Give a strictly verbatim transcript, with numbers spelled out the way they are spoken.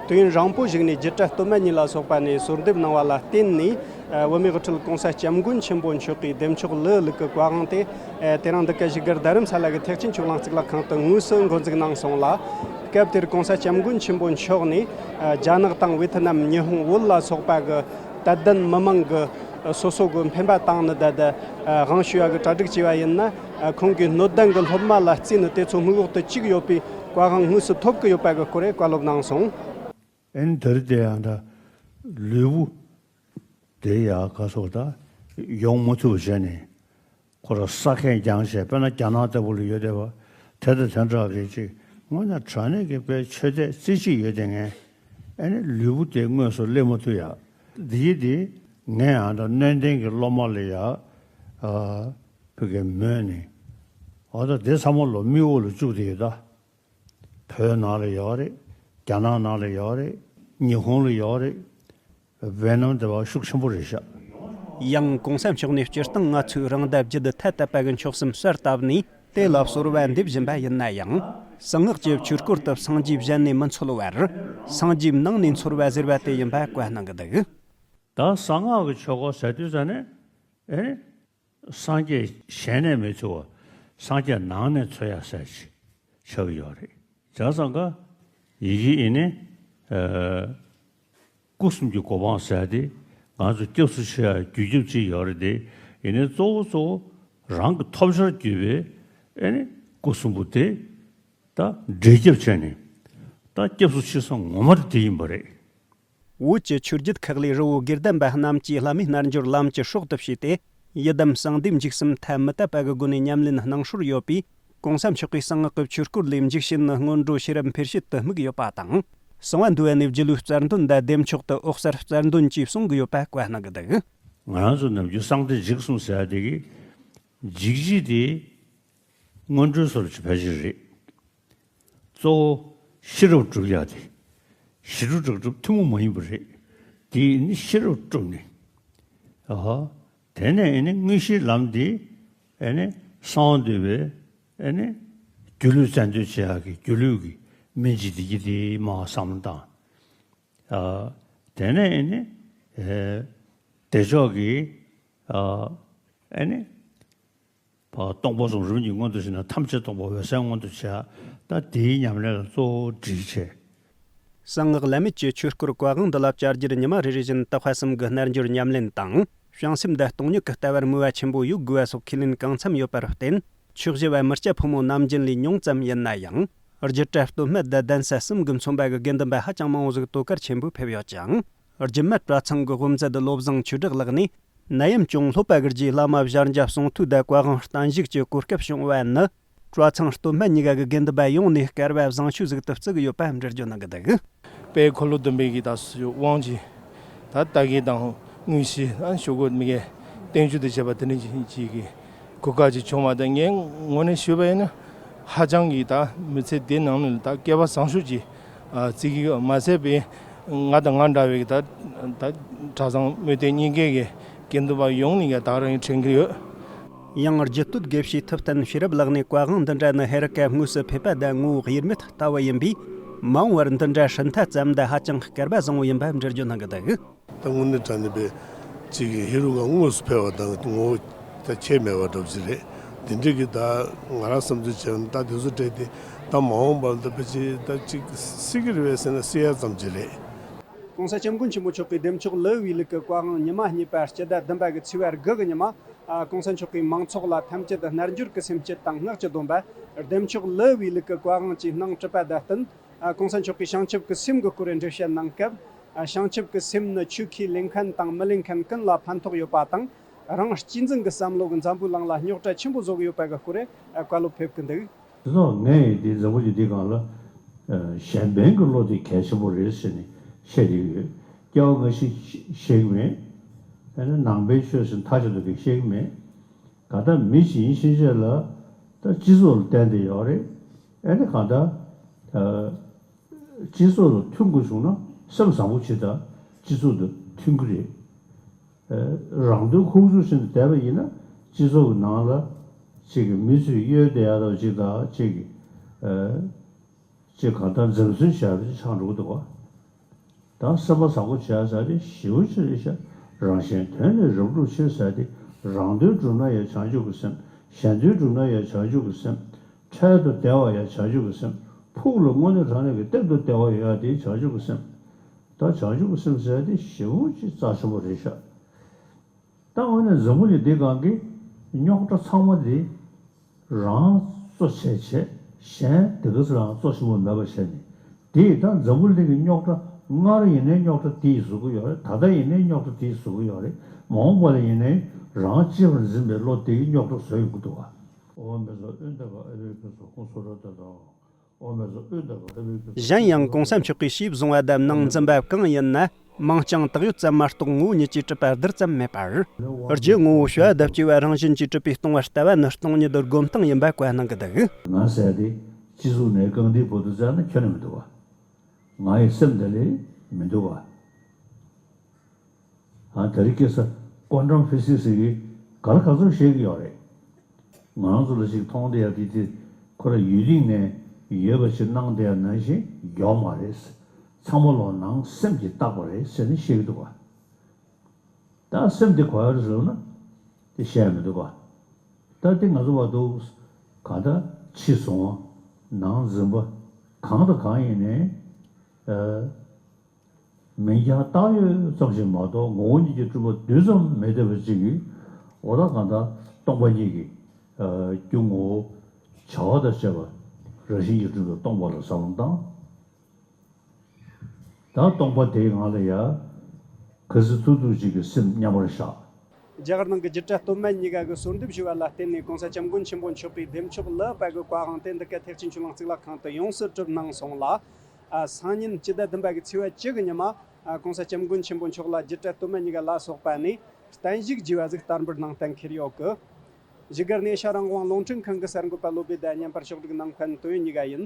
དུས་ཡུན་རིང་པོ་ཞིག་ནས་རྒྱུད་གྲྭ་སྟོད་སྨད་གཉིས་ལ་སོགས་པ་ནས་གསོལ་འདེབས་གནང་བ་ལ་བརྟེན་ནས། ཨ། བོད་མིའི་དབུ་ཁྲིད་༸གོང་ས་༸སྐྱབས་མགོན་ཆེན་པོ་མཆོག་གིས་བདེ་མཆོག་ལི་ལུག་གི་བཀའ་དབང་དེ། ཨ། དེ་རིང་འདི་ག་བཞུགས་སྒར་རྡ་རམ་ས་ལ་གི་ཐེག་ཆེན་ཆོས་གླིང་གཙུག་ལག་ཁང་དུ་དངོས་སུ་འགོ་འཛུགས་གནང་སོང་ལ། སྐབས་དེར་༸གོང་ས་༸སྐྱབས་མགོན་ཆེན་པོ་མཆོག་ནས། ཨ། རྒྱ་ནག་དང་ཝེ་ཐི་ནམ། ཉི་ཧོང་། བོད་ལ་སོགས་པ་གི་དད་ལྡན་མི་མང་གི། ཨ། སོ་སོ་གི་འཕེན་པ་བཏང་ནི་ད་ལྟ། ཨ། དབང་ཞུ་བ་གི་གྲ་སྒྲིག་བྱས་པ་ཡིན་ན། ཨ། ཁོང་གི་སྣོད་ལྡན་གི་སློབ་མ་ལ་བརྩིས་ནས་དེ་ཚོ་དམིགས་འོག་ཏུ་བཅུག་ཡོད་པའི་བཀའ་དབང་དངོས་སུ་ཐོབ་ཀྱི་ཡོད་པ་གི་སྐོར་བཀའ་སློབ་གནང་སོང་། ཨན་དེར་དེ་ཡང་ད་ལུས་པོ་དེ་ཡག་ག་སོགས་ད་ཡོང་མ་ཐུབ་པ་བྱས་ནས། ཁོ་ར་ས་ཁད་འགྱངས་བྱས། དཔེར་ན་རྒྱ་ནག་ལྟ་བུ་ལ་ཡོད་བསྡད་པ་དེ་དང་དེ་འདྲ་གི་ཅིག་དངོས་གནས་དྲང་གནས་ཀྱི་དཔེ་ཆོས་དད་རྩེ་གཅིག་ཡོད་བསྡད་མཁན། ཨ་ནི་ལུས་པོ་དེ་དངོས་སུ་སླེབས་མ་ཐུབ་ཡ། འདི་ཡིན་དེ་ངས་ཡང་ད་སྣོད་ལྡན་གྱི་སློབ་མ་ལ་ཡ། ཨ། བོད་ཀྱི་མོས་ནས། འོ་ད་དེ་ཚང་མ་ལོ་མིག་འོག་ལ་བཅུག་བསྡད་ཡོད་ད། བོད་ནང་ལ་ཡོད་རེད། རྒྱ་ནག་ནང་ལ་ཡོད་རེད། ཉི་ཧོང་ལ་ཡོད་རེད། ཝེ་ནམ་དེ་བ་ཤུགས་ཆེན་པོ་རེད་ཤག་ཡང་༸གོང་ས་མཆོག་ནས་སྤྱིར་བཏང་ང་ཚོའི་རང་ཟླ་བརྒྱུད་ཐ་དད་པ་གི་མཆོག་གསུམ་གསལ་བཏབ་ནས། དེ་ལ་གསོལ་བ་འདེབས་བཞིན་པ་ཡིན་ན་ཡང་། གསང་སྔགས་ཀྱི་ཆོས་སྐོར་དུ་སངས་རྒྱས་གཞན་ནས་མི་འཚོལ་བར། སངས་རྒྱས་ནང་ནས་འཚོལ་བ་ཟེར་བ་དེ་ཡིན་པ་བཀའ་གནང་གི་འདུག་ད་གསང་སྔགས་ཀྱི་ཆོས་སྐོར་ཟེར་དུས་ཙ་ནས། ཨེ། སངས་རྒྱས་གཞན་ནས་མི་འཚོལ་བ། སངས་རྒྱས་ནང་ནས་འཚོལ་ཡ་ཟེར་ཞིག་ཆགས་ཀྱི་ཡོད་རེད། བྱས་ཙང་ཀ་ཡི་གེ་ཨེ་ནི། ཨ། སྐུ་གསུམ་གྱི་གོ་འཕང་ཟེར་ཏེ། ང་ཚོ་སྐྱབས་སུ་མཆི་ཡ་རྒྱུ་རྒྱབ་ཅིག་ཡོད་རེད་དེ། ཡིན་ནའི་གཙོ་བོ་གཙོ་བོ་རང་གི་ཐོབ་བྱར་གྱུར་པའི་ཨེ་ནི་སྐུ་གསུམ་པོ་དེ་ད་འབྲས་རྒྱབ་བྱས་ནས། ད་སྐྱབས་སུ་མཆི་ས་ངོ་མ་དེ་ཡིན་པ་རེད། བོད་ཀྱི་ཆོས་བརྒྱུད་ཁག་ལས་རི་བོ་དགེ་ལྡན་པ་རྣམས་ཀྱིས་བླ་མའི་རྣལ་འབྱོར་ལམ་གྱི་སྲོག་ཏུ་བྱས་ཏེ། ཡི་དམ་གསང་བདེ་འཇིགས་གསུམ་ཐ་མི་དད་པ་གི་སྒོ་ནས་ཉམས་ལེན་གནང་སྲོལ་ཡོད་པས། ༸གོང་ས་མཆོག་གིས་གསང་སྔགས་ཀྱི་ཆོས་སྐོར་ལས་འཇིགས་བྱེད་ནི་སྔོན་འགྲོ་ཤེས་རབ་འཕེལ་བྱེད་དུ་དམིགས་ཡོད་པ་དང་། གསང་བ་འདུས་པ་ནས་རྒྱུད་བློའི་རྩལ་འདོན་དང་བདེ་མཆོག་ཏུ་འོད་གསལ་རྩལ་འདོན་བཅས་གསུང་གི་ཡོད་པ་བཀའ་གནང་གི་འདུག་ང་རང་ཚོ་ནམ་རྒྱུན་གསང་བདེ་འཇིགས་གསུམ་ཟེར་ཡ་དེ་གི་འཇིགས་བྱེད་དེ། སྔོན་འགྲོའི་སོར་གྱི་ཕལ་ཆེར་རེད། གཙོ་བོ་ཤེས་རབ་སྒྲུབ་ཡག་དེ། ཞི་ཁྲོ་དྲག་སྒྲུབ་ཐུན་མོང་མ་ཡིན་པ་རེད། དེ་ནི་ཤེས་རབ་བསྒྲུབས་ནས། ཨ། དེ་ནས་ཨེ་ནི་དངོས་གཞིའི་ལམ་དེ། ཨེ་ནི་གསང་བ་འདུས་པའི་ཨེ་ནི་སྒྱུ་ལུས་རྩལ་འདོན་བྱེད་ཡག་གི་སྒྱུ་ལུས་ཀྱི་སྨན་ལྗིད་དེ་གྱིས་དེ་མ་བསམ་བློ་བཏང་། ཨ། དེ་ནས་ཨེ་ནི། ཨེ། བདེ་མཆོག་གི། ཨ། ཨེ་ནི། སྟོང་པ་གསུམ་རིམ་གྱིས་མངོན་དུ་བྱས་ན། ཐམས་ཅད་སྟོང་པ་འོད་གསལ་མངོན་དུ་བྱས། ད་དེའི་ཉམས་ལེན་ལ་གཙོ་བོ་སྒྲིག་བྱས། གསང་སྔགས་བླ་མེད་ཀྱི་ཆོས་སྐོར་བཀའ་དབང་འདི་ལ་བཅར་རྒྱུར་ཉི་མ་རེ་རེ་བཞིན་དག་པ་གསུམ་གྱི་རྣལ་འབྱོར་ཉམས་ལེན་དང་། བྱང་སེམས་དང་སྟོང་ཉིད་ཀྱི་ལྟ་བར་མོས་པ་ཆེན་པོ་ཡོད་དགོས་པ་སོགས་ཁས་ལེན་གང་འཚམ་ཡོད་པར་བརྟེན། ཆོས་བྱེ་བ་མི་སྐྱ་ཕོ་མོ་ནམ་རྒྱུན་ལས་ཉུང་ཙམ་ཡིན་ན་ཡང་། རྒྱུད་གྲྭ་སྟོད་སྨད་དང་གདན་ས་གསུམ་གྱིས་མཚོན་པ་གི་དགེ་འདུན་པ་ཧ་ཅང་མང་བོ་ཞིག་དོ་ཁུར་ཆེན་པོས་ཕེབས་ཡོད་ཅིང་། རྒྱུད་སྨད་གྲྭ་ཚང་གི་དབུ་མཛད་བློ་བཟང་ཆོས་གྲགས་ལགས་ནས། ནད་ཡམས་ཅུང་ལྷོད་པ་གི་རྗེས་བླ་མ་བཞལ་འཇབ་གསུང་ཐོས་དང་བཀའ་དབང་བརྟན་བཞུགས་ཀྱི་གོ་སྐབས་བྱུང་བ་ནི། གྲྭ་ཚང་སྟོད་སྨད་གཉིས་ཀ་གི་དགེ་འདུན་པ་ཡོངས་ནས་སྐལ་བ་བཟང་ཤོས་ཟིག་ཏུ་བརྩི་གི་ཡོད་པ་འགྲེལ་བརྗོད་གནང་གི་འདུག་དཔལ་འཁོར་ལོ་སྡོམ་པའི་གི་ད་དབང་གིས་ད་ལྟ་གི་དང་དངོས་གཞི་ཨ་ཞོག་གོ་མི་གའི་བསྟན་བཅོས་དེ་བྱས་པ་དེ་འདྲ་ཅིག་གི་གོ་སྐབས་ཅིག་བྱུང་བ་དང་། ངས་ངོ་ནས་ཞུས་པ་ཡིན་ན་ཧ་ཅང་གི་ད་མི་ཚེ་འདི་ནང་ནས་ད་སྐལ་བ་བཟང་ཤོས་ཅིག་ཨ་བརྩི་གི་ཡོད། མ་ཟད་པའི་ང་དང་ང་འདྲ་བའི་ད་ད་གྲྭ་ཚང་མོས་དེ་གཉིས་ཀའི་གི་དགེ་འདུན་པ་ཡོངས་ནས་ཀྱང་ད་རང་དྲན་གྱི་ཡོད། ཡང་རྒྱུད་སྟོད་དགེ་བཤེས་ཐུབ་བསྟན་ཤེས་རབ་ལགས་ནས་བཀའ་དབང་འདི་འདྲ་ནི་ཧེ་རུ་ཀ་དངོས་སུ་ཕེབས་པ་དང་ངོ་བོ་དབྱེར་མེད་ལྟ་བུ་ཡིན་པས། མ་འོངས་པར་འདི་འདྲ་སྲིད་མཐའ་ཙམ་དུ་ཧ་ཅང་སྐལ་བ་བཟང་བོ་ཡིན་པ་འགྲེལ་བརྗོད་གནང་གི་འདུག་ད་དངོས་གནས་དྲང་གནས་པའི་གཅིག་གི་ཧེ་རུ་ཀ་དངོས་སུ་ཕེབས་པ་དང་ངོ་བོ་ད་ཁྱད་མེད་པ་འདྲ་པོ་ཅིག་རེད། འདི་འདྲ་གི་ད་ང་རང་བསམ་ཚུལ་བྱས་ན་ད་དེ་ཚོ་སྤྲད་དེ་ད་མ་འོངས་པར་ད་ཕལ་ཆེར་ད་ཅིག་སྲིད་ཀྱི་རེད་པས་ཟེར་ན་སྲིད་ཡ་ཙམ་ཅིག་རེད། ༸གོང་ས་༸སྐྱབས་མགོན་ཆེན་པོ་མཆོག་གིས་བདེ་མཆོག་ལི་བའི་ལུག་གི་བཀའ་དབང་ཉི་མ་གཉིས་པ་སྤྱི་ཟླ་བདུན་པ་གི་ཚེས་པ་དགུ་གི་ཉི་མ། ཨ། ༸གོང་ས་མཆོག་གིས་མང་ཚོགས་ལ་ཐམས་ཅད་རྣལ་འབྱོར་གྱི་སེམས་བསྐྱེད་དང་སྔགས་ཀྱི་སྡོམ་པ། བདེ་མཆོག་ལི་བའི་ལུག་གི་བཀའ་དབང་བཅས་གནང་གྲུབ་པ་དང་བསྟུན། ཨ། ༸གོང་ས་མཆོག་གིས་བྱང་ཆུབ་ཀྱི་སེམས་ཀྱི་སྐོར་འགྲེལ་བཤད་གནང་སྐབས། ཨ། བྱང་ཆུབ་ཀྱི་སེམས་ནི་ཆོས་ཁས་ལེན་མཁན་དང་མི་ལེན་མཁན་ཀུན་ལ་ཕན་ཐོགས་ཡོད་པ་དང་། རང་གཅེས་འཛིན་གྱི་བསམ་བློ་གིས་འཛམ་བུའི་གླིང་ལ་རྙོག་དྲ་ཆེན་པོ་བཟོ་གི་ཡོད་པ་གི་སྐོར། ཨ། བཀའ་སློབ་ཕེབས་ཀྱི་འདུག་དེ་ཚོ་ངས་ཡིན་དེ་འཛམ་བུ་གླིང་འདི་སྒང་ལ། ཨ། གཞན་ཕན་གྱི་བློ་དེ་གལ་ཆེན་པོ་རེད་ཟེར་ནས་བཤད་ཀྱི་ཡོད། སྐྱེ་བ་སྔ་ཕྱི་བཤད་ཀྱི་མེད། ཨ་ནི་ནང་པའི་ཆོས་ཟེར་མཐའ་གཅིག་ཏུ་གི་བཤད་ཀྱི་མེད། གང་ལྟར་མི་གཅིག་ཡིན་ཕྱིན་ཆད་ལ་ད་སྤྱི་ཚོགས་ལ་བརྟེན་ཏེ་ཡོད་རེད། ཨ་ནི་གང་ལྟར། ཨ། སྤྱི་ཚོགས་ལ་མཐུན་དགོས་བྱུང་ན་སེམས་བཟང་པོ་བྱེད་དང་སྤྱི་ཚོགས་དང་མཐུན་གྱི་རེད། ཨ། རང་དོན་ཁུག་ཀྱོག་བཞིན་དུ་བསྡད་པ་ཡིན་ན་སྤྱི་ཚོགས་ཀྱི་ནང་ལ་གཅིག་གི་མི་ཚོས་གཡོལ་བསྡད་ཡག་འདྲ་བོ་ཅིག་དང་གཅིག་གི། ཨ། ཅིག་གང་ལྟར་འཛེམ་ཟོན་བྱས་པ་ཅིག་ཆགས་འགྲོ་གི་འདུག་བ། ད་སེམས་པ་བཟང་པོ་བྱས་ཟེར་དེ་ཞེ་པོ་ཅིག་རེད་ཤག་རང་གཞན་དོན་ནི་རབ་བསྒྲུབ་ཕྱིར་ཟེར་དེ། རང་དོན་བསྒྲུབ་ན་ཡང་བྱང་ཆུབ་ཀྱི་སེམས། གཞན་དོན་བསྒྲུབ་ན་ཡང་བྱང་ཆུབ་ཀྱི་སེམས། འཕྲལ་དུ་བདེ་བ་ཡང་བྱང་ཆུབ་ཀྱི་སེམས། ཕུགས་ལ་དངོས་གནས་དྲང་གནས་ཀྱི་གཏན་དུ་བདེ་བ་ཡོད་ཡ་དེ་བྱང་ཆུབ་ཀྱི་སེམས། ད་བྱང་ཆུབ་ཀྱི་སེམས་ཟེར་དེ་ཞེ་པོ་ཅིག་རྩ་ཆེན་པོ་རེད་ཤག་ད་འོ་ན་འཛམ་བུ་གླིང་འདི་སྒང་གི་རྙོག་དྲ་ཚང་མ་འདི་རང་གཙོ་བྱས་བྱས། གཞན་དེ་ག་སུ་རང་གཙོ་ཆེན་པོ་མེད་པ་བྱས་ནས། དེ་ད་འཛམ་བུ་གླིང་གི་རྙོག་དྲ་སྔར་ཡིན་ནའི་རྙོག་དྲ་དེ་ཡིས་བཟོ་གི་ཡོད་རེད། ད་ལྟ་ཡིན་ནའི་རྙོག་དྲ་དེ་ཡིས་བཟོ་གི་ཡོད་རེད། མ་འོངས་པ་ལ་ཡིན་ནའི་རང་གཅེས་པར་འཛིན་པའི་བློ་དེ་ཡིས་རྙོག་དྲ་བཟོ་ཡོང་གི་འདུག་ག་འོ་མེ་ཚོ་ཨོན་ཏ་ག་ཨ་བེ་ཁུ་ཚོ་ཁོང་ཚོ་ར་ད་དོ། གཞན་ཡང་གོང་ས་མཆོག་གིས་ཞེས་བཟུང་བ་བསྡམས་ནང་འཛིན་པ་གང་ཡིན་ན། མིང་རྐྱང་བཏགས་ཡོད་ཙམ་མ་གཏོགས་ངོ་བོ་ཉིད་ཀྱིས་གྲུབ་པ་རྡུལ་ཙམ་མེད་པར། རྒྱུ་ངོ་བོ་ཞི་བ་དབྱིབས་ཀྱི་བ་རང་བཞིན་གྱིས་གྲུབ་པའི་སྟོང་པར་ལྟ་བ་ནི་སྟོང་ཉིད་སྒོམ་སྟངས་ཡིན་པ་བཀའ་གནང་གི་འདུག་ང་ཟེར་དེ་སྤྱི་གཙུག་ནས་རྐང་མཐིལ་བར་དུ་བཙལ་ན་ཁྱོན་ནས་མི་འདུག་བ། ང་ཡི་སེམས་འདི་ལས་མི་འདུག་བ། ཨ། དེ་རིང་ཁ་སང་ཀོན་ཊམ་ཕི་སིག་སི་གིས་ག་ལ་ག་ཚོད་བཤད་ཀྱི་ཡོད་རེད། ང་རང་ཚོ་ལ་ཞིག་མཐོང་བསྡད་ཡ་དེ་དེ་ཁོ་ར་ཡུལ་གླིང་ནས་ཡོད་པ་ཞིག་སྣང་བསྡད་ཡ་ནང་བཞིན་ཡོད་མ་རེད། ཚང་མ་ལོ་ནང་སེམས་ཀྱིས་བཏགས་པ་རེད་ཟེར་ནས་བཤད་ཀྱི་འདུག་བ། ད་སེམས་དེ་ག་རེ་ཟེར་ན་དེ་བཤད་ཡ་མི་འདུག་བ། ད་དེ་ང་ཚོ་བར་དུ་གང་ལྟར་ཕྱི་བཟུང་བ། ནང་འཛིན་པ། གང་དང་གང་ཡིན་ནའི། ཨ། མིང་རྐྱང་བཏགས་ཡོད་ཙམ་ཞིག་མ་གཏོགས་ངོ་བོ་ཉིད་ཀྱིས་གྲུབ་པ་རྡུལ་ཙམ་མེད་བསྡད་པ་ཅིག་གིས། འོ་ད་གང་ལྟར་སྟོང་པ་ཉིད་ཀྱི། ཨ། རྒྱུ་ངོ་བོ་བྱ་བ་དང་བཅས་པ་རང་བཞིན་གྱིས་གྲུབ་པའི་སྟོང་པ་ལ་བསམ་བློ་བཏང་། ད་སྟོང་པ་དེའི་ངང་ལ་ཡ་ག་ཚོད་ཐུབ་ཐུབ་ཅིག་གི་སེམས་མཉམ་པར་བཞག་རྒྱ་གར་ནང་གི་རྒྱུད་གྲྭ་སྟོད་སྨད་གཉིས་ཀ་གི་གསོལ་འདེབས་ཞུ་བ་ལ་བརྟེན་ནས་གོང་ས་སྐྱབས་མགོན་ཆེན་པོ་མཆོག་གིས་བདེ་མཆོག་ལེགས་པ་གི་བཀའ་དབང་དེ་འདི་ག་ཐེག་ཆེན་ཆོས་གླིང་གཙུག་ལག་ཁང་དུ་ཡོངས་སུ་གྲུབ་གནང་སོང་ལ། ཨ། སང་ཉིན་སྤྱི་ཟླ་བདུན་པ་གི་ཚེས་པ་བཅུ་གི་ཉི་མ། ཨ། གོང་ས་སྐྱབས་མགོན་ཆེན་པོ་མཆོག་ལ་རྒྱུད་གྲྭ་སྟོད་སྨད་གཉིས་ཀ་ལ་སོགས་པ་ནས་བརྟན་བཞུགས་བགྱིས་པ་ཟིག་བསྟར་འབུལ་གནང་གཏན་འཁེལ་ཡོད་གི་བཞུགས་སྒར་གནས་ཤ་རང་དབང་རླུང་འཕྲིན་ཁང་གི་གསར་འགོད་པ་བློ་བདེ་ཟླ་ཉན་པར་ཕྱོགས་སྒྲིག་གནང་མཁན་དོན་ཡོད་གཉིས་ཀ་ཡིན།